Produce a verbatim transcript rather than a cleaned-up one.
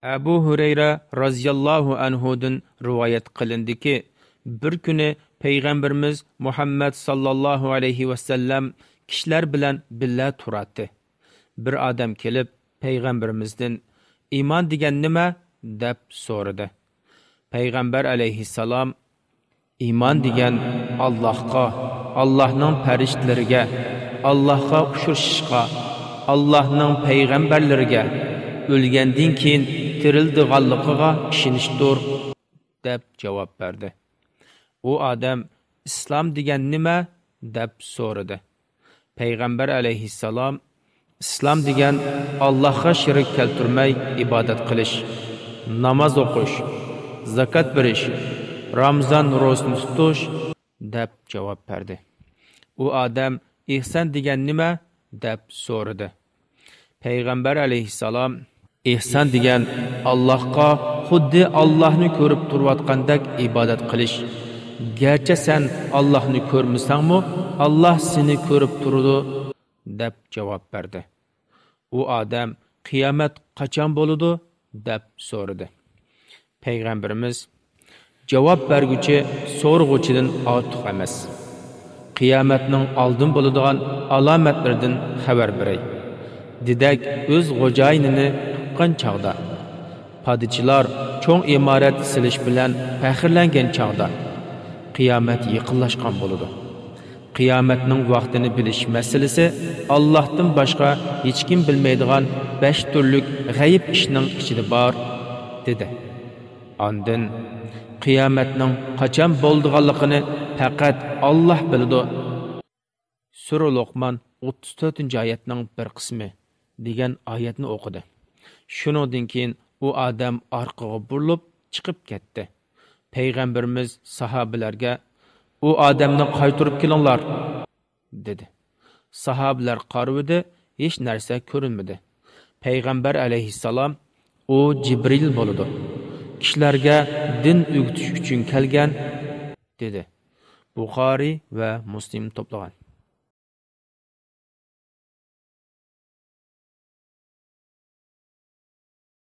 ئەبۇ ھۇرەيرە رازىياللاھۇ ئەنھۇدىن رىۋايەت قىلىندىكى، بىر كۈنى پەيغەمبىرىمىز مۇھەممەد ساللاللاھۇ ئەلەيھى ۋەسەللەم كىشىلەر بىلەن بىللە تۇراتتى. بىر ئادەم كېلىپ، پەيغەمبىرىمىزدىن، «ئىمان دېگەن نېمە؟» دەپ سورىدى. پەيغەمبەر ئەلەيھىسسالام، «ئىمان دېگەن ئاللاھقا، ئاللاھنىڭ پەرىشتىلىرىگە، ئاللاھقا ئۇچرىشىشقا، ئاللاھنىڭ پەيغەمبەرلىرىگە، ئۆلگەندىن كېيىن تىرىلىدىغانلىقىغا ئىشىنىشتۇر» دەپ جاۋاب بەردى. ئۇ ئادەم، «ئىسلام دېگەن نېمە؟» دەپ سورىدى. پەيغەمبەر ئەلەيھىسسالام، «ئىسلام دېگەن ئاللاھقا شېرىك كەلتۈرمەي ئىبادەت قىلىش، ناماز ئوقۇش، زاكات بېرىش، رامىزان روزىسىنى تۇتۇش» دەپ جاۋاب بەردى. ئۇ ئادەم، «ئېھسان دېگەن نېمە؟» دەپ سورىدى. پەيغەمبەر ئەلەيھىسسالام، «ئېھسان دېگەن ئاللاھقا خۇددى ئاللاھنى كۆرۈپ تۇرۇۋاتقاندەك ئىبادەت قىلىش. گەرچە سەن ئاللاھنى كۆرمىسەڭمۇ، ئاللاھ سېنى كۆرۈپ تۇرىدۇ» دەپ جاۋاب بەردى. ئۇ ئادەم، «قىيامەت قاچان بولىدۇ؟» دەپ سورىدى. پەيغەمبىرىمىز، «جاۋاب بەرگۈچى سورىغۇچىدىن ئارتۇق ئەمەس. قىيامەتنىڭ ئالدىن بولىدىغان ئالامەتلىرىدىن خەۋەر بېرەي. دېدەك ئۆز خوجايىنىنى تۇغقان چاغدا، پادىچىلار چوڭ ئىمارەت سېلىش بىلەن پەخىرلەنگەن چاغدا، قىيامەت يېقىنلاشقان بولىدۇ. قىيامەتنىڭ ۋاقتىنى بىلىش مەسىلىسى ئاللاھتىن باشقا ھېچكىم بىلمەيدىغان بەش تۈرلۈك غەيىب ئىشنىڭ ئىچىدە بار» دېدى. ئاندىن، «قىيامەتنىڭ قاچان بولىدىغانلىقىنى پەقەت ئاللاھ بىلىدۇ. سۈرە لوقمان ئوتتۇز تۆتىنچى ئايەتنىڭ بىر قىسمى» دېگەن ئايەتنى ئوقۇدى. شۇنىڭدىن كېيىن ئۇ ئادەم ئارقىغا بۇرۇلۇپ چىقىپ كەتتى. پەيغەمبىرىمىز ساھابىلەرگە، «ئۇ ئادەمنى قايتۇرۇپ كېلىڭلار» دېدى. ساھابىلەر قارىۋىدى، ھېچ نەرسە كۆرۈنمىدى. پەيغەمبەر ئەلەيھىسسالام، «ئۇ جىبرىل بولىدۇ. كىشىلەرگە دىن ئۆگىتىش ئۈچۈن كەلگەن» دېدى. بۇخارىي ۋە مۇسلىم توپلىغان.